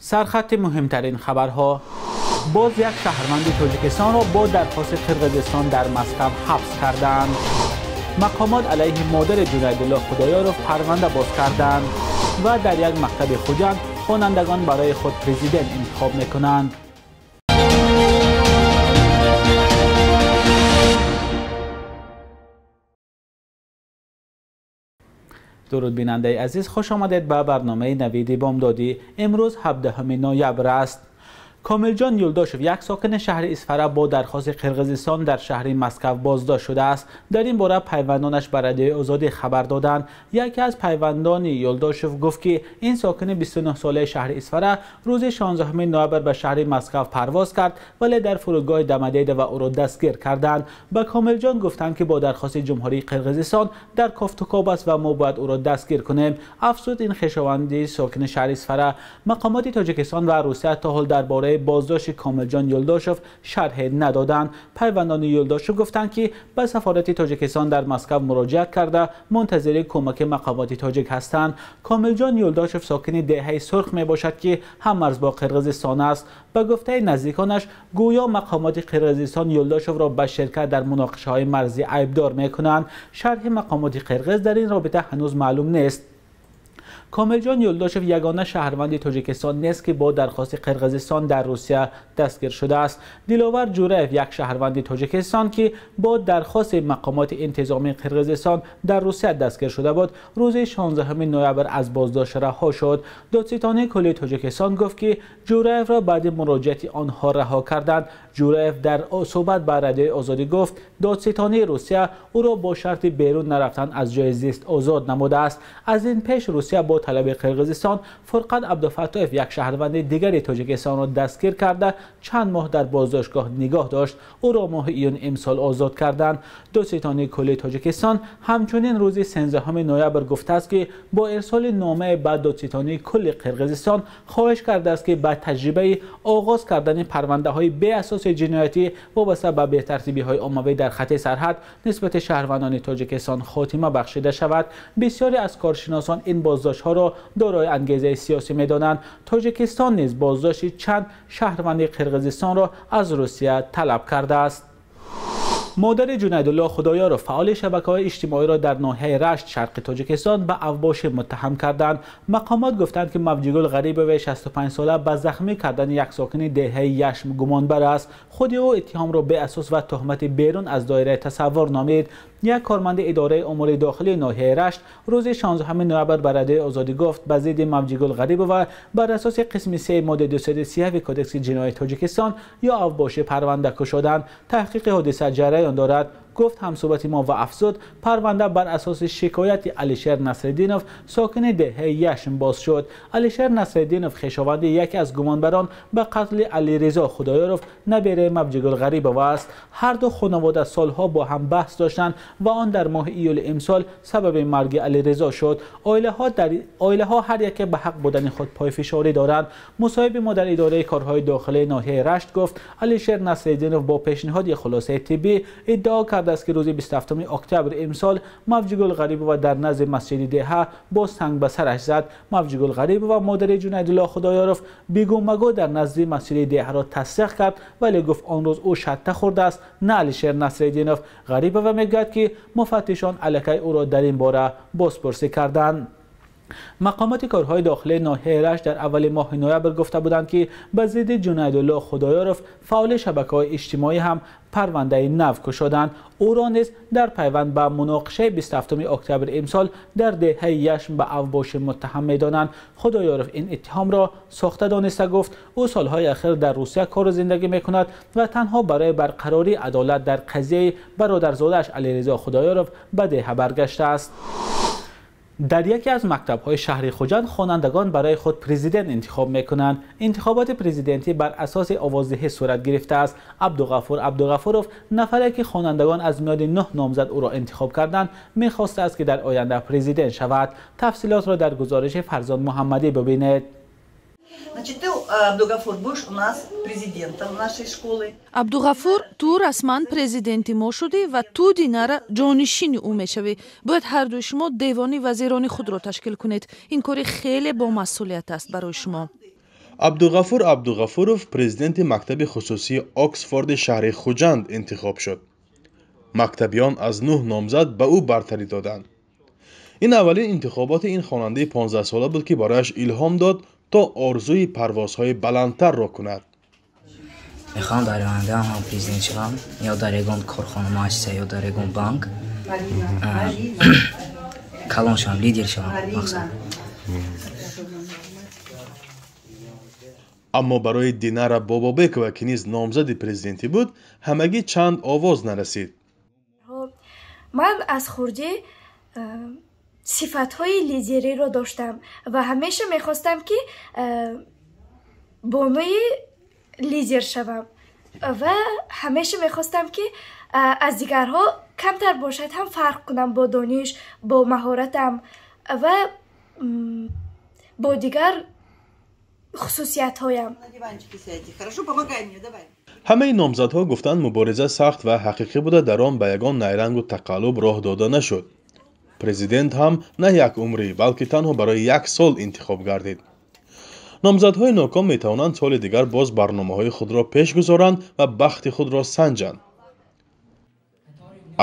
Сархати муҳимтарин хабарҳо. Боз як шаҳрванди Тоҷикистонро бо дархости Қирғизистон дар Москва ҳабс карданд. Мақомот алайҳи модари Ҷунайдулло Худоёров парванда боз карданд ва дар як мактаби Хуҷанд хонандагон барои худ президент интихоб мекунанд. Дуруд бинандаи азиз, хуш омадед ба барномаи Навиди Бомдодӣ. Имрӯз 17 ноябр аст. Комилҷон Юлдошев, як сокини шаҳри Исфара, бо дархости Қирғизистон дар шаҳри Москва боздошт шудааст. Дар ин бора пайвандонаш ба Радиои Озодӣ хабар доданд. Яке аз пайвандони Юлдошев гуфт, ки ин сокини 29-солаи шаҳри Исфара рӯзи 16 ноябр ба шаҳри Москва парвоз кард, вале дар фурудгоҳи Домодедово ӯро дастгир карданд. Ба Комилҷон гуфтанд, ки бо дархости Ҷумҳурии Қирғизистон дар кофтукоб аст ва мо бояд ӯро дастгир кунем. Афзуд ин хешованди сокини шаҳри Исфара. Мақомоти Тоҷикистон ва Русия то ҳол дар бораи боздошти Комилҷон Юлдошев шарҳ надоданд. Пайвандони Юлдошев гуфтанд, ки ба сафорати Тоҷикистон дар Москва муроҷиат карда, мунтазири кӯмаки мақомоти тоҷик ҳастанд. Комилҷон Юлдошев сокини деҳаи Сурх мебошад, ки ҳаммарз бо Қирғизистон аст. Ба гуфтаи наздиконаш, гӯё мақомоти Қирғизистон Юлдошевро ба ширкат дар муноқишаҳои марзӣ айбдор мекунанд. Шарҳи мақомоти қирғиз дар ин робита ҳанӯз маълум нест. Комилҷон Юлдошев ягона шаҳрванди Тоҷикистон нест, ки бо дархости Қирғизистон дар Русия дастгир шудааст. Диловар Ҷураев, як шаҳрванди Тоҷикистон, ки бо дархости мақомоти интизомии Қирғизистон дар Русия дастгир шуда буд, рӯзи 16 ноябр аз боздошт раҳо шуд. Додситонии кулли Тоҷикистон гуфт, ки Ҷураевро баъди муроҷиати онҳо раҳо карданд. Ҷураев дар суҳбат ба Радиои Озодӣ гуфт, додситонии Русия ӯро бо шарти берун нарафтан аз ҷои зист озод намудааст. Аз ин пеш Русия бо талаби Қирғизистон Фурқат Абдуфаттоев, як шаҳрванди дигари Тоҷикистонро дастгир карда, чанд моҳ дар боздоштгоҳ нигоҳ дошт. Ӯро моҳи июн имсол озод карданд. Додситонии кулли Тоҷикистон ҳамчунин рӯзи 13 ноябр гуфтааст, ки бо ирсоли номае ба додситонии кулли Қирғизистон хоҳиш кардааст, ки ба таҷрибаи оғоз кардани парвандаҳои беасоси ҷиноятӣ вобаста ба бетартибиҳои оммавӣ дар хати сарҳад нисбати шаҳрвандони Тоҷикистон хотима бахшида шавад. Бисёре аз коршиносон ин боздоштҳоро дорои ангезаи сиёсӣ медонанд. Тоҷикистон низ боздошти чанд шаҳрванди Қирғизистонро аз Русия талаб кардааст. Модари Ҷунайдулло Худоёров, фаъоли шабакаҳои иҷтимоиро дар ноҳияи Рашт, шарқи Тоҷикистон, ба авбошӣ муттаҳам карданд. Мақомот гуфтанд, ки Мавҷигул Ғарибова 65-сола ба захмӣ кардани як сокини деҳаи Яшм гумонбар аст. Худи ӯ иттиҳомро беасос ва туҳмати берун аз доираи тасаввур номид. Як корманди идораи умури дохилии ноҳияи Рашт рӯзи 16 ноябр ба Радиои Озодӣ гуфт, ба зидди Мавҷигул Ғарибова бар асоси қисми 3 моддаи 237 Кодекси ҷиноии Тоҷикистон ё авбошӣ парванда кушоданд. Таҳқиқи ҳодиса ҷараён дорад, гуфт ҳамсуҳбати мо ва афзуд, парванда бар асоси шикояти Алишер Насриддинов, сокини деҳаи Яшм, боз шуд. Алишер Насриддинов хешованди яке аз гумонбарон ба қатли Алиризо Худоёров, набераи Мавҷигул Ғарибова аст. Ҳар ду хонавода солҳо бо ҳам баҳс доштанд ва он дар моҳи июли имсол сабаби марги Алиризо шуд. Оилаҳо ҳар яке ба ҳақ будани худ пойфишорӣ доранд. Мусоҳиби мо дар идораи корҳои дохилии ноҳияи Рашт гуфт, Алишер Насриддинов бо пешниҳоди хулосаи тиббӣ иддао кард, ки рӯзи 27 октябр имсол Мавҷигул Ғарибова дар назди масҷиди деҳа бо санг ба сараш зад. Мавҷигул Ғарибова, модари Ҷунайдулло Худоёров, бигӯмагӯ дар назди масҷиди деҳаро тасдиқ кард, вале гуфт он рӯз ӯ шатта хӯрдааст, на Алишер Насриддинов. Ғарибова мегӯяд, ки муфаттишон аллакай ӯро дар ин бора бозпурсӣ карданд. Мақомоти корҳои дохилии ноҳияи Рашт дар аввали моҳи ноябр гуфта буданд, ки ба зидди Ҷунайдулло Худоёров, фаъоли шабакаҳои иҷтимоӣ, ҳам парвандаи нав кушоданд. Ӯро низ дар пайванд ба муноқишаи 27 октябр имсол дар деҳаи Яшм ба авбошӣ муттаҳам медонанд. Худоёров ин иттиҳомро сохта дониста гуфт, ӯ солҳои ахир дар Русия кору зиндагӣ мекунад ва танҳо барои барқарории адолат дар қазияи бародарзодааш Алиризо Худоёров ба деҳа баргаштааст. Дар яке аз мактабҳои шаҳри Хуҷанд хонандагон барои худ президент интихоб мекунанд. Интихоботи президентӣ бар асоси овоздиҳӣ сурат гирифтааст. Абдуғафур Абдуғафуров, нафаре ки хонандагон аз миёни 9 номзад ӯро интихоб карданд, мехостааст, ки дар оянда президент шавад. Тафсилотро дар гузориши Фарзон Муҳаммадӣ бибинед. Значит, ты, Абдугафур, будешь у нас президентом нашей школы. Абдуғафур, ту расман президенти мо шудӣ ва ту, Динара, ҷонишини ӯ мешавӣ. Бояд ҳардуи шумо девони вазирони худро ташкил кунед. Ин кори хеле бомасъулият аст барои шумо. Абдуғафур Абдуғафуров президенти мактаби хусусии Оксфорди шаҳри Хуҷанд интихоб шуд. Мактабиён аз 9 номзад ба ӯ бартарӣ доданд. Ин аввалин интихоботи ин хонандаи 15сола буд, ки барояш илҳом дод, то орзуи парвозҳои баландтарро кунад. Мехоҳам дар оянда ҳам президент шавам, ё дар ягон корхона, муассиса, ё дар ягон банк калон шавам, лидер шавам мақсад. Аммо барои Динара Бобобекова, ки низ номзади президентӣ буд, ҳамагӣ чанд овоз нарасид. Ман аз хурдӣ сифатҳои лидериро доштам ва ҳамеша мехостам, ки бонуи лидер шавам ва ҳамеша мехостам, ки аз дигарҳо камтар бошад ҳам фарқ кунам бо дониш, бо маҳоратам ва бо дигар хусусиятҳоям. Ҳамаи номзадҳо гуфтанд, мубориза сахт ва ҳақиқӣ буда, дар он ба ягон найрангу тақаллуб роҳ дода нашуд. Президент ҳам на як умрӣ, балки танҳо барои як сол интихоб гардид. Номзадҳои ноком метавонанд соли дигар боз барномаҳои худро пеш гузоранд ва бахти худро санҷанд.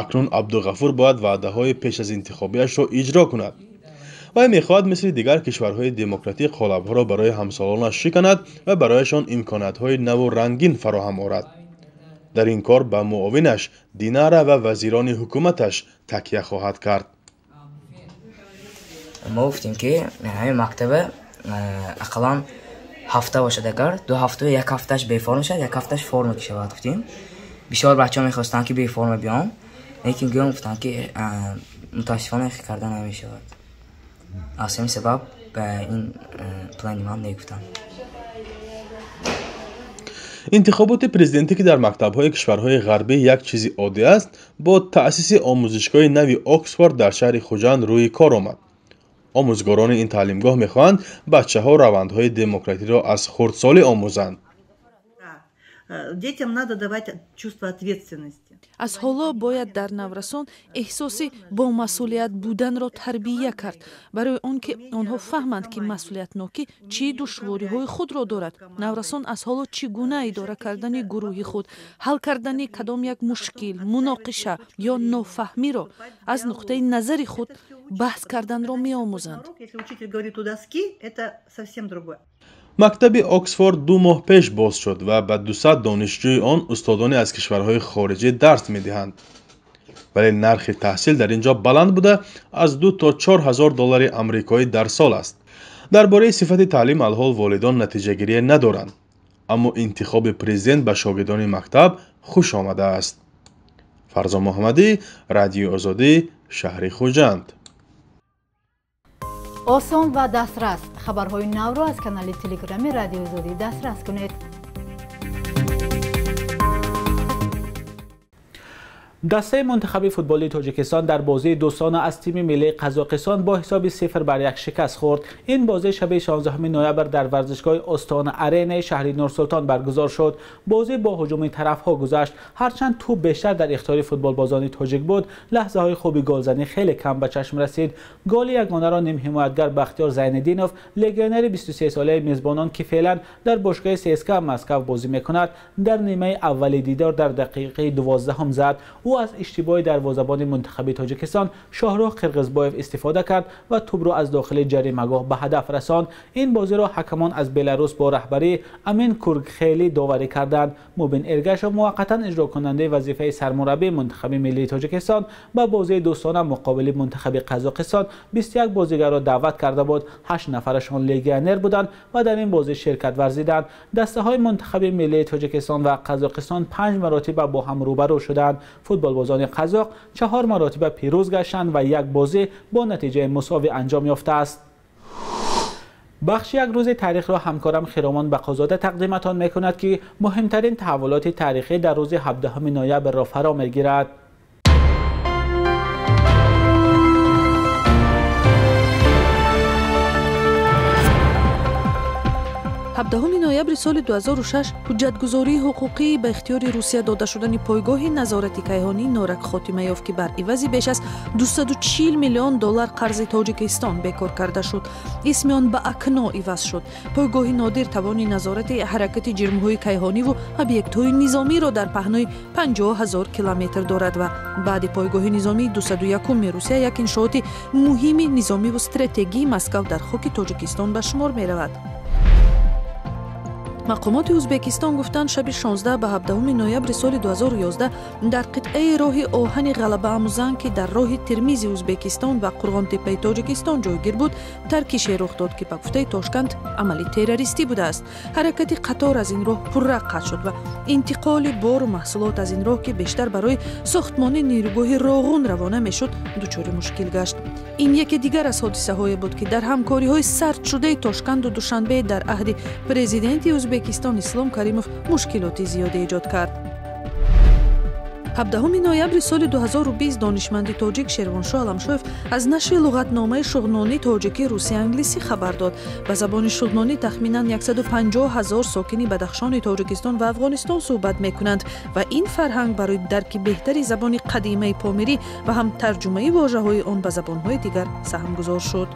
Акнун Абдуғафур бояд ваъдаҳои пеш аз интихобиашро иҷро кунад. Вай мехоҳад мисли дигар кишварҳои демократӣ қолабҳоро барои ҳамсолонаш шиканад ва барояшон имкониятҳои наву рангин фароҳам орад. Дар ин кор ба муовинаш Динара ва вазирони ҳукуматаш такя хоҳад кард. Мо гуфтем, ки ҳамин мактаба ақаллан ҳафта бошад, агар 2 ҳафта, як ҳафташ беформа шавад, як ҳафташ форма шавад, гуфтем. Бисёр бачаҳо мехостанд, ки беформа биён, лекин гӯям гуфтанд, ки мутаассифона хел карда намешавад. Аз ҳамин сабаб ба ин плани ман негуфтам. Интихоботи президентӣ, ки дар мактабҳои кишварҳои ғарбӣ як чизи оддӣ аст, бо таъсиси омӯзишгоҳи нави Оксфорд дар шаҳри Хуҷанд рӯи кор омад. Омӯзгорони ин таълимгоҳ мехоҳанд бачаҳо равандҳои демократиро аз хурдсолӣ омӯзанд. Детям надо давать чувство ответственности. Аз ҳоло бояд дар наврасон эҳсоси бомасъулият буданро тарбия кард, барои он ки онҳо фаҳманд, ки масъулиятнокӣ чӣ душвориҳои худро дорад. Наврасон аз ҳоло чӣ гуна идора кардани гурӯҳи худ, ҳал кардани кадом як мушкил, муноқиша ё нофаҳмиро аз нуқтаи назари худ баҳс карданро меомӯзанд. Мактаби Оксфорд 2 моҳ пеш боз шуд ва ба 200 донишҷӯи он устодоне аз кишварҳои хориҷӣ дарс медиҳанд. Вале нархи таҳсил дар ин ҷо баланд буда, аз 2 то 4 ҳазор доллари амрикоӣ дар сол аст. Дар бораи сифати таълим алҳол волидон натиҷагирие надоранд, аммо интихоби президент ба шогирдони мактаб хуш омадааст. Фарзон Муҳаммадӣ, Радиои Озодӣ, шаҳри Хуҷанд. Осон ва дастрас. Хабарҳои навро аз канали Телеграми Радиои Озодӣ дастрас кунед. Дастаи мунтахаби футболи Тоҷикистон дар бозии дӯстона аз тими миллии Қазоқистон бо ҳисоби 0-1 шикаст хӯрд. Ин бозӣ шаби 16 ноябр дар варзишгоҳи Остона Аренаи шаҳри Нурсултон баргузор шуд. Бозӣ бо ҳуҷуми тарафҳо гузашт. Ҳарчанд тӯб бештар дар ихтиёри футболбозони тоҷик буд, лаҳзаҳои хуби голзанӣ хеле кам ба чашм расид. Голи ягонаро нимҳимоятгар Бахтиёр Зайниддинов, легионери 23-солаи мезбонон, ки феълан дар бошгоҳи ЦСКА Москав бозӣ мекунад, дар нимаи аввали дидор дар дақиқаи 12 зад. Ӯ аз иштибоҳи дарвозабони мунтахаби Тоҷикистон Шоҳрух Қирғизбоев истифода кард ва тӯбро аз дохили ҷаримагоҳ ба ҳадаф расонд. Ин бозиро ҳакамон аз Беларус бо раҳбарии Амин Кургхелӣ доварӣ карданд. Мубин Эргашов, муваққатан иҷрокунандаи вазифаи сармураббии мунтахаби миллии Тоҷикистон, ба бозии дӯстона муқобили мунтахаби Қазоқистон 21 бозигарро даъват карда буд. 8 нафарашон легионер буданд ва дар ин бозӣ ширкат варзиданд. Дастаҳои мунтахаби миллии Тоҷикистон ва Қазоқистон 5 маротиба бо ҳам рӯбарӯ шуданд. Футболбозони қазоқ 4 маротиба пирӯз гаштанд ва як бозӣ бо натиҷаи мусовӣ анҷом ёфтааст. Бахши як рӯзи таърихро ҳамкорам Хиромон Бақозода тақдиматон мекунад, ки муҳимтарин таҳаввулоти таърихӣ дар рӯзи 17 ноябрро фаро мегирад. 17 ноябри соли 2006 ҳуҷҷатгузории ҳуқуқии ба ихтиёри Русия дода шудани пойгоҳи назорати кайҳонии Норак хотима ёфт, ки бар ивази беш аз 240 миллион доллар қарзи Тоҷикистон бекор карда шуд. Исми он ба Акно иваз шуд. Пойгоҳи нодир тавони назорати ҳаракати ҷирмҳои кайҳониву объектҳои низомиро дар паҳнои 50 000 километр дорад ва баъди пойгоҳи низомии 201-ми Русия як иншооти муҳими низомиву стратегии Москав дар хоки Тоҷикистон ба шумор меравад. Мақомоти Ӯзбекистон гуфтанд, шаби 16 ба 17 ноябри соли 2011 дар қитъаи роҳи оҳани Ғалабаамузан, ки дар роҳи Термизи Ӯзбекистон ва Қурғонтеппаи Тоҷикистон ҷойгир буд, таркише рух дод, ки ба гуфтаи Тошканд амали террористӣ будааст. Ҳаракати қатор аз ин роҳ пурра қатъ шуд ва интиқоли бору маҳсулот аз ин роҳ, ки бештар барои сохтмони нерӯгоҳи Роғун равона мешуд, дучори мушкил гашт. Ин яке дигар аз ҳодисаҳое буд, ки дар ҳамкориҳои сардшудаи Тошканду Душанбе дар аҳди президенти Ӯзбекистон Ислом Каримов мушкилоти зиёде эҷод кард. 17 ноябри соли 2020 донишманди тоҷик Шервоншоҳ Аламшоев аз нашри луғатномаи шуғнонӣ тоҷикӣ русия-англисӣ хабар дод. Ба забони шуғнонӣ тахминан 150 000 сокини Бадахшони Тоҷикистон ва Афғонистон суҳбат мекунанд ва ин фарҳанг барои дарки беҳтари забони қадимаи помирӣ ва ҳам тарҷумаи вожаҳои он ба забонҳои дигар саҳмгузор шуд.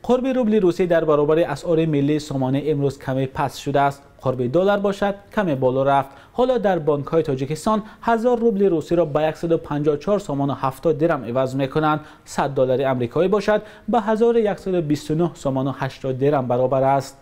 Қурби рубли русӣ дар баробари асъори миллии сомонӣ имрӯз каме паст шудааст. Қурби доллар бошад каме боло рафт. Ҳоло дар бонкҳои Тоҷикистон 1000 рубли русиро ба 154 сомону 70 дирам иваз мекунанд. 100 доллари амрикоӣ бошад ба 1129 сомону 80 дирам баробар аст.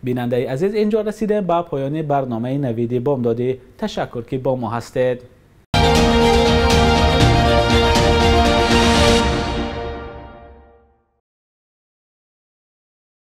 Бинандаи азиз, инҷо расидем ба поёни барномаи Навиди Бомдодӣ. Ташаккур, ки бо мо ҳастед.